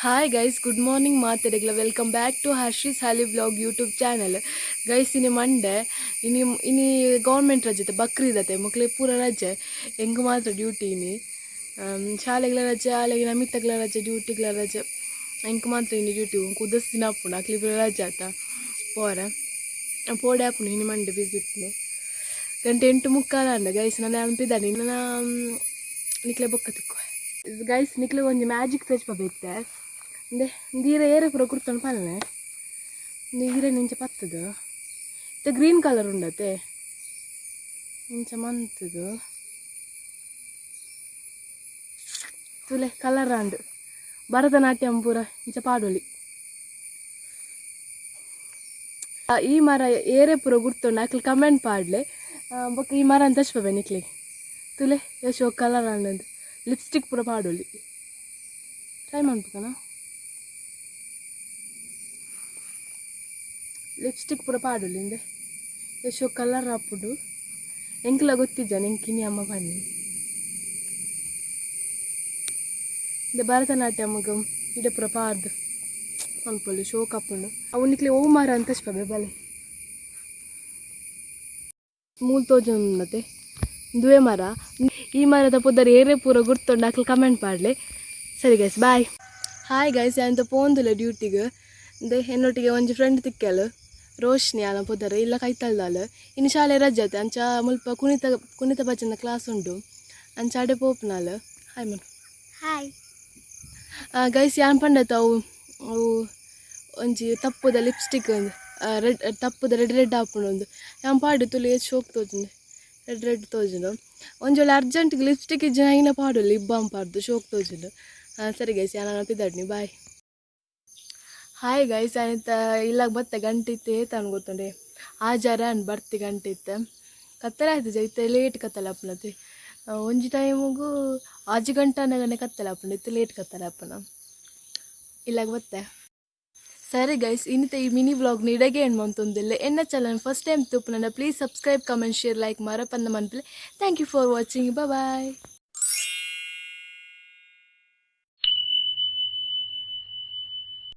Hi guys, good morning ಮಾತೆರೆಗ್ಲ. Welcome back to Harshi's Hali vlog YouTube channel. Guys, ಇನಿ Monday. ಇನಿ ಇನಿ government ರಜೆ, ಬಕ್ರೀದತೆ. ಮಕ್ಳಿಗೆ ಪೂರ ರಜೆ, ಎಂಕ್ ಮಾತ್ರ ಡ್ಯೂಟಿ ಇನಿ. ಶಾಲೆಗಳ ರಜೆ, ಆಲೆಗೆ ನಮಿತಗ್ಲ ರಜೆ, ಡ್ಯೂಟಿಗ್ಲ ರಜೆ. ಎಂಕ್ ಮಾತ್ರ ಇನಿ ಡ್ಯೂಟಿ. ಉದಸ್ ದಿನ ಆಪುಂಡು, ಅಕ್ಲಿ ಪೂರ ರಜೆ ಆತ. ಪೋರ ಪೋಡೆ ಆಪುಂಡು. ಇನಿ ಮಂಡೆ ಬಿಸಿ ಇಪ್ಪುಂಡು. ಗಂಟೆ 8:45 ಅಂಡ ಗೈಸ್. ನಾನು ಅನ್ಪಿದ್ದಾನೆ ನನ್ನ ನಿಕ್ಲೆ ಬೊಕ್ಕ ತಿಕ್ಕುವೆ. ಗೈಸ್, ನಿಕ್ಲೆ ಒಂಜಿ ಮ್ಯಾಜಿಕ್ ತೋಜ್ಪಬೇತೆ. ಇಂದೆ ನೀರ ಏರೆ ಪೂರ ಕುರ್ತೊಂಡು ಪಲ್ಲೆ ನೀರೆ ನಿಂಚ ಪತ್ತದು. ಇತ್ತೆ ಗ್ರೀನ್ ಕಲರ್ ಉಂಡತೆ, ಇಂಚ ಮಂತದು ತುಲೆ ಕಲರ್ ಆಂಡ್. ಭರತನಾಟ್ಯಂ ಪೂರ ಇಂಚ ಪಾಡೊಲಿ. ಈ ಮರ ಏರೆ ಪೂರ ಗುರ್ತೊಂಡು ಅಕ್ಲು ಕಮೆಂಟ್ ಪಾಡ್ಲೆ. ಬೊಕ್ಕ ಈ ಮರ ಅಂತ ತೋಜ್ಪವೆ ನಿಕ್ಲೆ. ತುಲೆ ಯಶೋ ಕಲರ್ ಆಂಡ್. ಲಿಪ್ಸ್ಟಿಕ್ ಪೂರ ಪಾಡೊಲಿ. ಟ್ರೈ ಮನ್ಪುಗನ? ಲಿಪ್ಸ್ಟಿಕ್ ಪೂರ ಪಾಡೊಲಿ. ಇಂದೆ ಯಶೋ ಕಲರ್ ಆಪುಂಡು. ಎಂಕ್ಲ ಗೊತ್ತಿಜ್ಜಾನೆ, ಎಂಕಿನಿ ಅಮ್ಮ ಬನ್ನಿ. ಇಂದೆ ಭರತನಾಟ್ಯಮ್ಗ್ ಇಡೆ ಪೂರ ಪಾಡ್ದು ಮನ್ಪೊಲಿ, ಶೋಕ್ ಆಪುಂಡು ಅವು. ನಿಕ್ಲೆ ಓ ಮರ ಅಂತ ತೋಜ್ಪವೆ ಬಲೆ. ಮೂಲು ತೋಜೊಂದುಂಡತೆ, ಉಂದುವೇ ಮರ. ಈ ಮರದ ಪುದರ್ ಏರೆ ಪೂರ ಗುರ್ತುಂಡು ಅಕ್ಲು ಕಮೆಂಟ್ ಪಾಡ್ಲೆ. ಸರಿ ಗೈಸ್, ಬಾಯ್. ಹಾಯ್ ಗೈಸ್, ಎಂತ ಪೋಂದುಲೆ ಡ್ಯೂಟಿಗ್. ಇಂದೆ ಎನ್ನೊಟ್ಟಿಗೆ ಒಂಜಿ ಫ್ರೆಂಡ್ ತಿಕ್ಕಲು, ರೋಶ್ನಿ ಆಲ ಪುದರ್. ಇಲ್ಲ ಕೈತಲ್ದಾಲ್. ಇನ್ನು ಶಾಲೆ ರಜೆ ಆತೆ, ಅಂಚ ಮುಲ್ಪ ಕುಣಿತ ಕುಣಿತ ಭಜನೆ ಕ್ಲಾಸ್ ಉಂಡು, ಅಂಚ ಅಡೆ ಪೋಪುನಾಲ್. ಹಾಯ್ ಮನ್. ಹಾಯ್. ಗೈಸ್, ಯಾನ್ ಪಂಡತ ಅವು ಅವು ಒಂಜಿ ತಪ್ಪುದ ಲಿಪ್ಸ್ಟಿಕ್ ಒಂದು ರೆಡ್, ತಪ್ಪುದ ರೆಡ್ ರೆಡ್ ಆಪುಂಡು ಒಂದು. ಯಾನ್ ಪಾಡು ತುಲು, ಏತ್ ಶೋಕ್ ತೋಜುಂಡು. ರೆಡ್ ರೆಡ್ ತೋಜುಂಡು. ಒಂಜಿ ವೇಳೆ ಅರ್ಜೆಂಟ್ಗೆ ಲಿಪ್ಸ್ಟಿಕ್ ಇಜ್ಜಿ ಐನ ಪಾಡು, ಲಿಪ್ ಬಾಮ್ ಪಾಡ್ದು ಶೋಕ್ ತೋಜುಂಡು. ಸರಿ ಗೈಸ್, ಯಾನ್ ಪಿದಾಡ್ನಿ, ಬಾಯ್. ಹಾಯ್ ಗೈಸ್, ಆಯ್ತ ಇಲ್ಲಾಗ ಬತ್ತೆ. ಗಂಟೆ ಇತ್ತೆ ಏತಾನು ಗೊತ್ತುಂಡೆ? ಆಜಾರ ಅನ್ ಬರ್ತಿ. ಗಂಟೆ ಇತ್ತೆ ಕತ್ತಲೆ ಆಯ್ತು. ಇತ್ತೆ ಲೇಟ್ ಕತ್ತಲೆ ಆಪುನತೆ. ಒಂಜಿ ಟೈಮುಗು ಆಜಿ ಗಂಟೆ ಅನ್ನಗನೆ ಕತ್ತಲೆ ಆಪುಂಡು, ಇತ್ತೆ ಲೇಟ್ ಕತ್ತಲೆ ಆಪುನ. ಇಲ್ಲಾಗ ಬತ್ತೆ. ಸರಿ ಗೈಸ್, ಇನ್ನಿತ ಈ ಮಿನಿ ವ್ಲಾಗ್ ಇಡಗೆ ಏನು ಮಂತೊಂದಿಲ್ಲ. ಎನ್ನ channel first time ತೂಪುನಂಡ please subscribe, comment, share, like ಮರಪಂದ ಮನ್ಪುಲೆ. Thank you for watching. Bye.